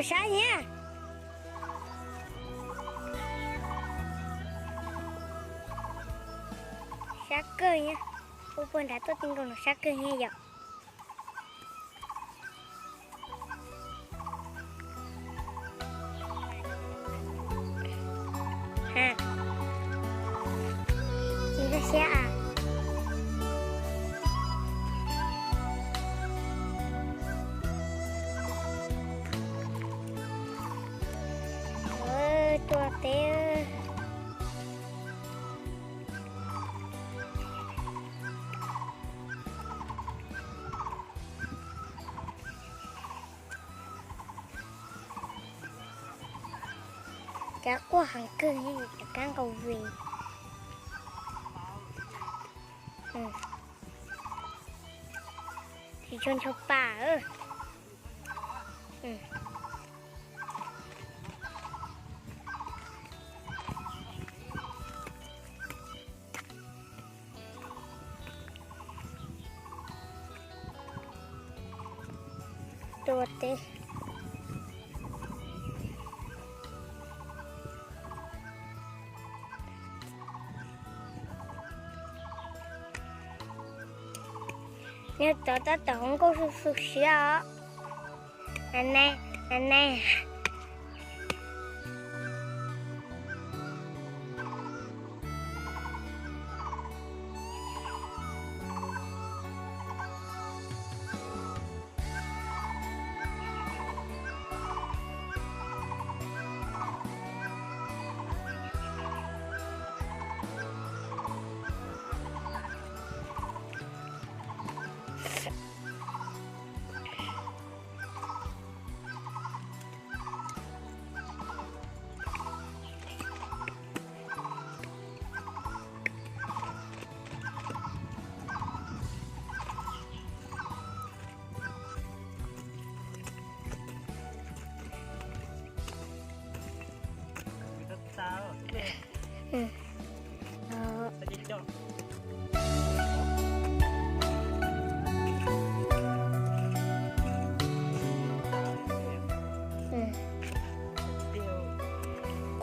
Sab thiab. Sab kawg thiab. Ua puag nrad tuaj ti nkaus no sab kawg thiab yom. Ha. Tsis nkag siab a. Tuaj teb. Kav quaj heev kawg, cov kab nqaus ves. Tsis tshua ncho pa. Tuaj teb. Nws tov tab tom hauv nkauj su su siab os.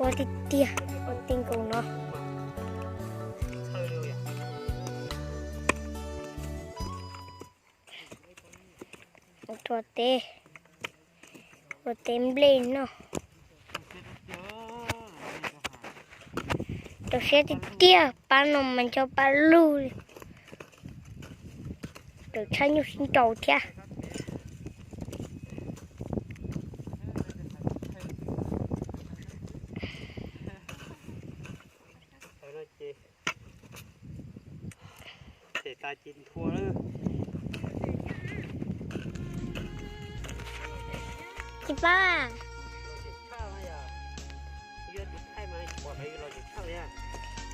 Quaj tiag tiag, quaj ti nkaus no. Ua teb, ua teb nplej noj. Rau siab tiag tiag, pab no mas ncho pab lug li. Raws tshaj nyuj sib nraus thiab. Tsis pom.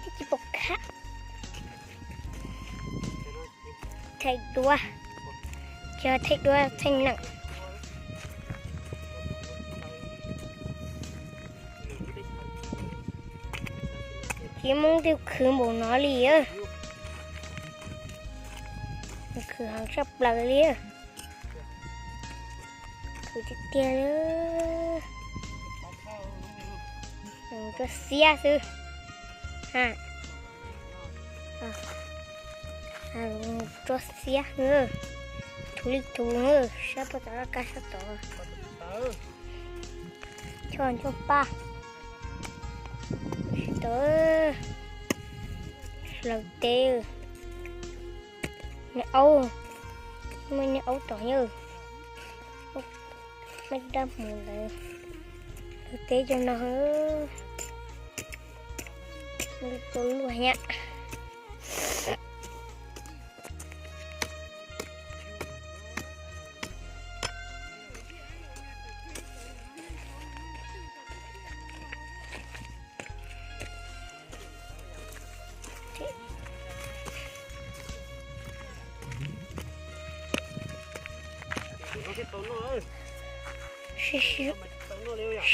Tsis pom khab. Thaij duab. Tsis thaij duab, thaij neem. Tsis muaj twg khwv npaum no li. Khwv heev tshaj plaws li. Khwv tiag tiag li. Tsuag xiab xwb. Ha. Tsuag xiab. Thuv li thuv, sab puag tom laj kab sab tod. Choj ntsuag paj. Tsis tau. Hlaws teb. Niag aub, muaj niag aub tom nyob. Muaj dab hmuv ntawd. Hlaws teb cov no. Muaj tau luaj thiab.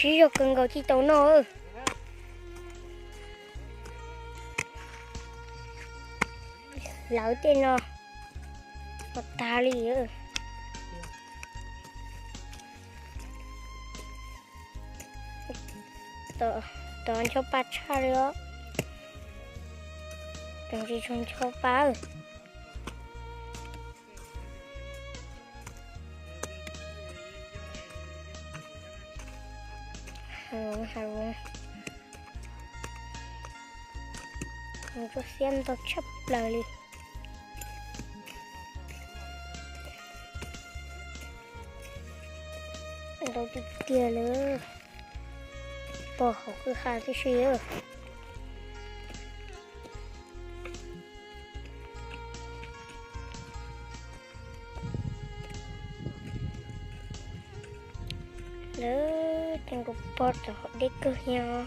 Siv zog kawg nkaus tsis tau noj. Hlaws tej no ua tag li. Tod ncho pa tshaj li os. Tseem tsis tshua ncho pa. Hav zoov, hav zoov, hav zoov xiab ntau tshaj plaws li. Ntau tiag tiag li. Pog hauv kwj ha tib si. Lawv ces kuv pog rau hauv deb kawg thiab.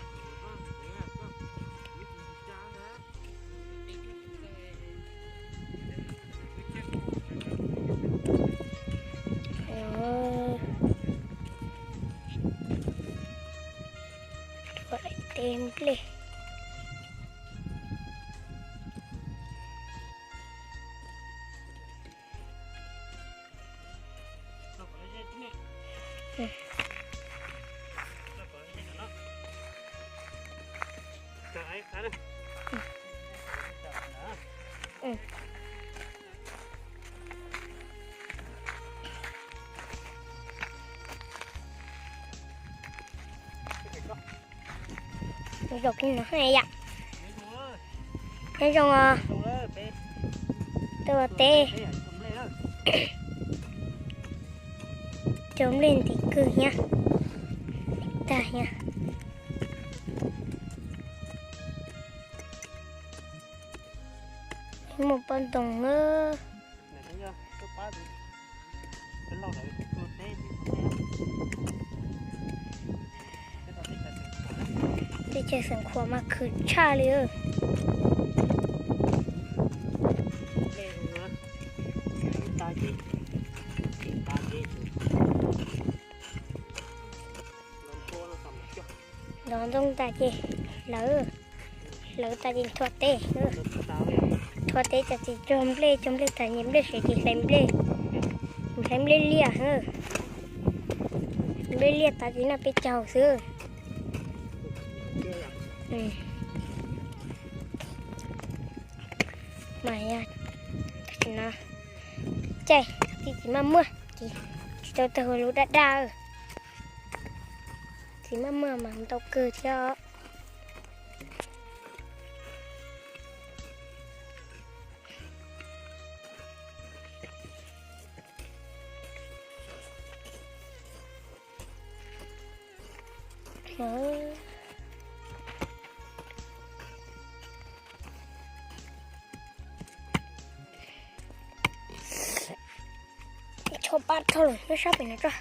Thuav daim teb nplej. Zaum kiag no yam. Nyob zoo os. Tuaj ua teb. Cog nplej ntim kawg thiab. Tag thiab. Muaj pob ntoo na. Teb chaws Xeev Khuam mas khwv tshaj li. Ntov ntoo tas ces hlawv, hlawv tas ces thuav teb. Thuav teb tas ces cog nplej, cog nplej tas ces nplej siav ces hlais nplej, hlais nplej liaj. Nplej liaj tas ces noj peb caug xwb. Mas yog tam sim no caij txiv maj muag ces tsis tau tawg ua lub daj daj. Txiv maj muag mas ntau kawg thiab. Tshuav pab dhau lawm nyob sab pem no tso.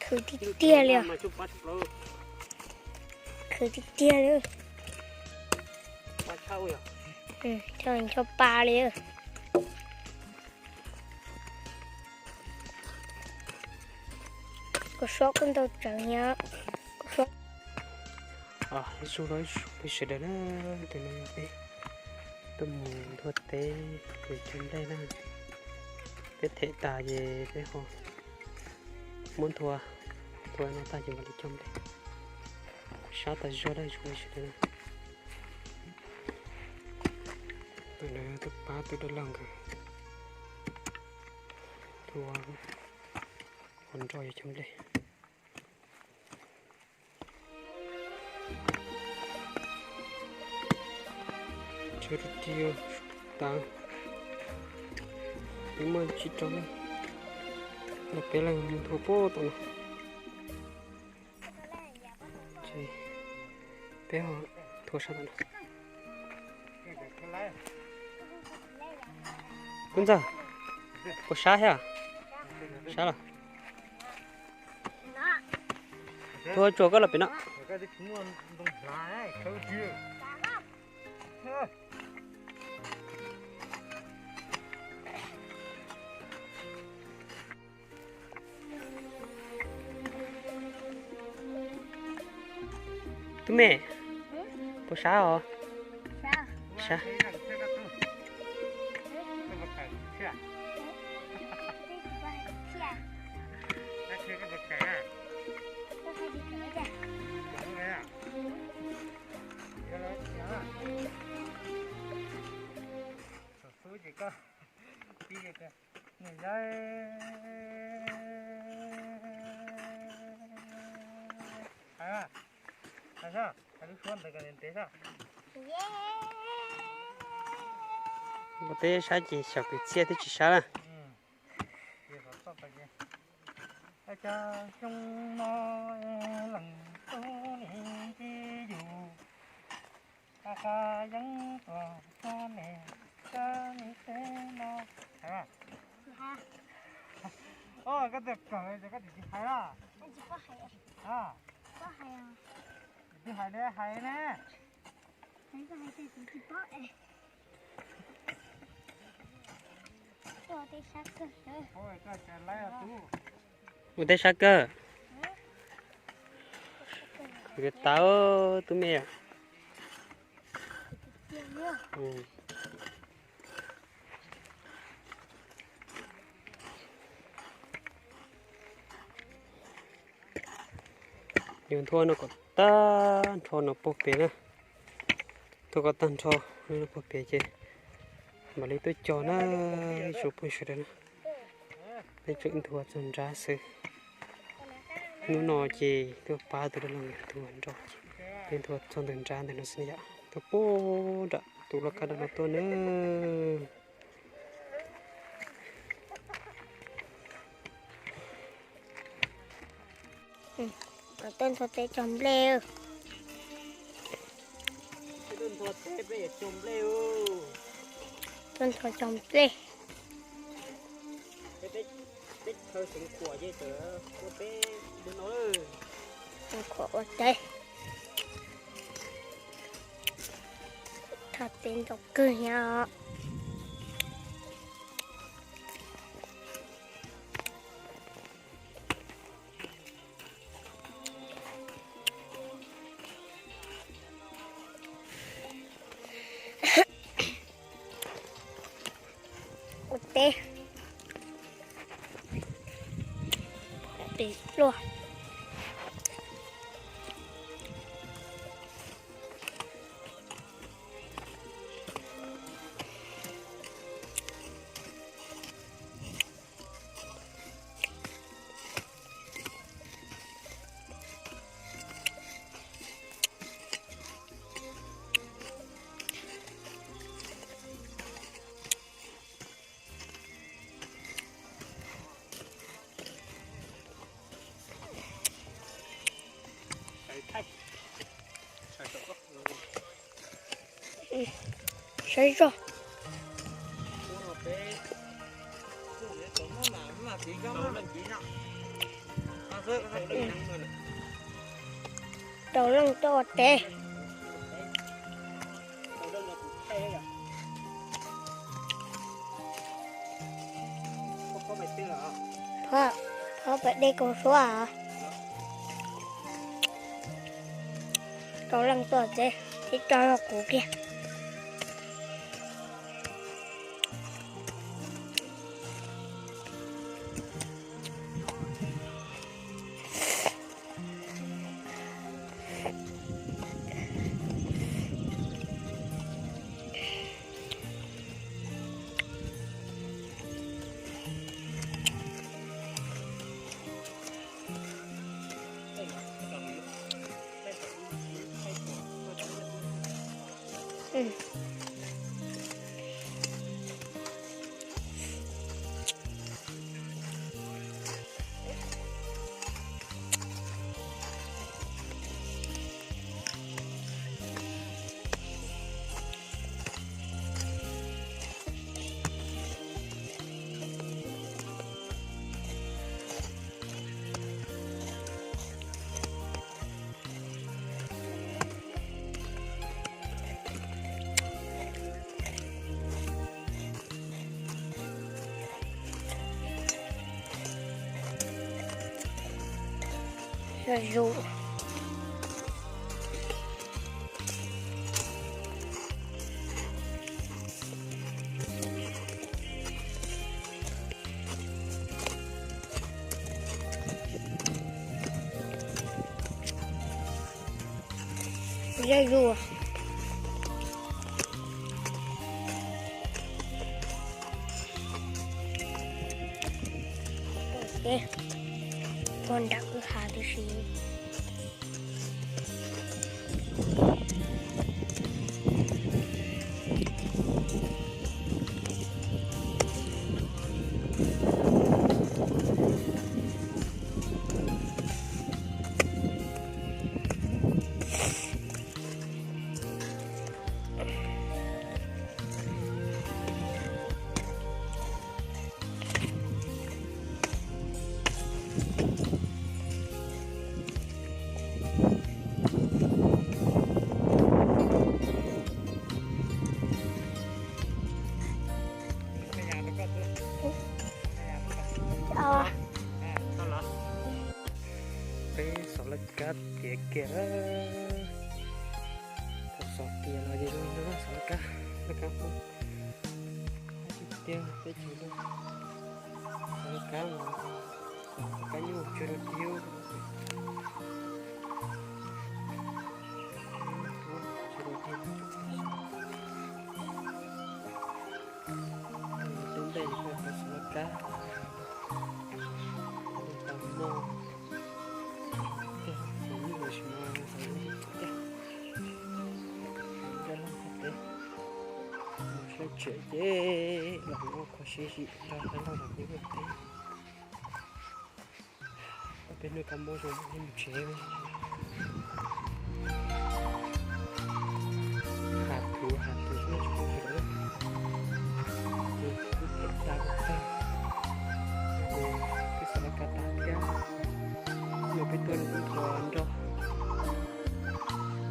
Khwv tiag tiag li os. Khwv tiag tiag li. Ncho pa li. Kua suab kuj ntau tsawv thiab. Kua suab. Ib zaug los ib zaug peb sawv daws na, tus no yog peb tuaj mus nthua teb, mus cog nplej na. Peb them tas ces peb ho muab nthua, nthua no tag ces mam li cog nplej. Sab tas zog dab zoo li sawv daws na. Tus no yog tus pab tus dab laug nkawd nthua, ua nroj yuav cog nplej. Tshuav rau ris tas, peb muaj tsib rau leej, peb leej nthua puag tom no. Peb nthua sab tom no. Kub ntxawg, puas sab thiab? Sab los. Nthua tsuas koj los pem no. Tub me, puas sab os? Sab. Sab. Ua teb sab ces xyaum kwv txhiaj twb tsis sab lawm. Cov xyoo no leej tub nim ncig yus, qab qab yeeb tuaj txog ne, koj nim teb no. Hais mas. Koj twb kawm ces koj tsis hais los? Tsis hais li hais ne. Ua teb sab kawg. Tau tub me. Yus nthua no kom tag nrho no puag pem na. Nthua kom tag nrho no puag pem ces mam li tuaj cog na, ib tsoom phooj ywg sawv daws na. Peb tseem nthua txog nrab xwb. Hnub no ces tuaj pab tus dab laug nthua nroj ces peb nthua txog ntawm nrab ntawm no xwb yom. Tuaj puag nram tus laj kab dab laug tuaj na. Tuaj nthua teb cog nplej. Tuaj nthua cog nplej. Teb chaws Xeev Khuam ces txawm ua teb li no. Xeev Khuam ua teb. Thaj teb ntau kawg thiab os. Ua teb, pem luaj. Saib zog. Rau leej tuaj ua teb. Phob, phob pem dej kaus suab os. Rau leej tuaj ua teb, ib co yog kuv kiag. Zuj zus. Zaj zuag. Puag nram kwj ha tib si. Peb xov laj kab tiav kiag. Thaum xov tiav los ces zoo li no, xov laj kab, laj kab Hmoob. Tiag, teb chaws Nplog, xov laj kab mas kab nyuj tsis rau tiag. Teb nplej koj tau xov laj kab, tau noj. Tiag, xov nyuj los sis mas xov tiag. Dab laug ntiaj teb, mus saib tsev ces los ua kho siab zim nrog dab laug los ntiaj teb. Peb hnub kab mob zoo li mus tsev. Has thuv has thuv xwb tsis pom sawv daws. Ces kuj phem tag tag. Ces twb xav laj kab tag thiab. Los peb tuaj nthuav nroj.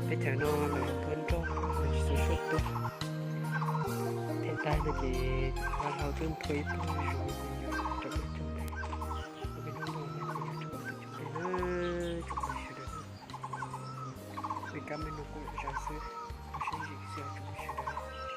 Teb chaws no lawv nthuav nroj, lawv tsis txaus siab tuaj. Phem tag no ces dab laug twb nthuav ib pluag zuj zus rau peb tug ntag. Ua peb hnub no mas ces yog rau peb tug ntag na, tsoom phooj ywg sawv daws. Li kab me no kuj zaj xwb, kho siab zim xwb tsoom phooj ywg sawv daws.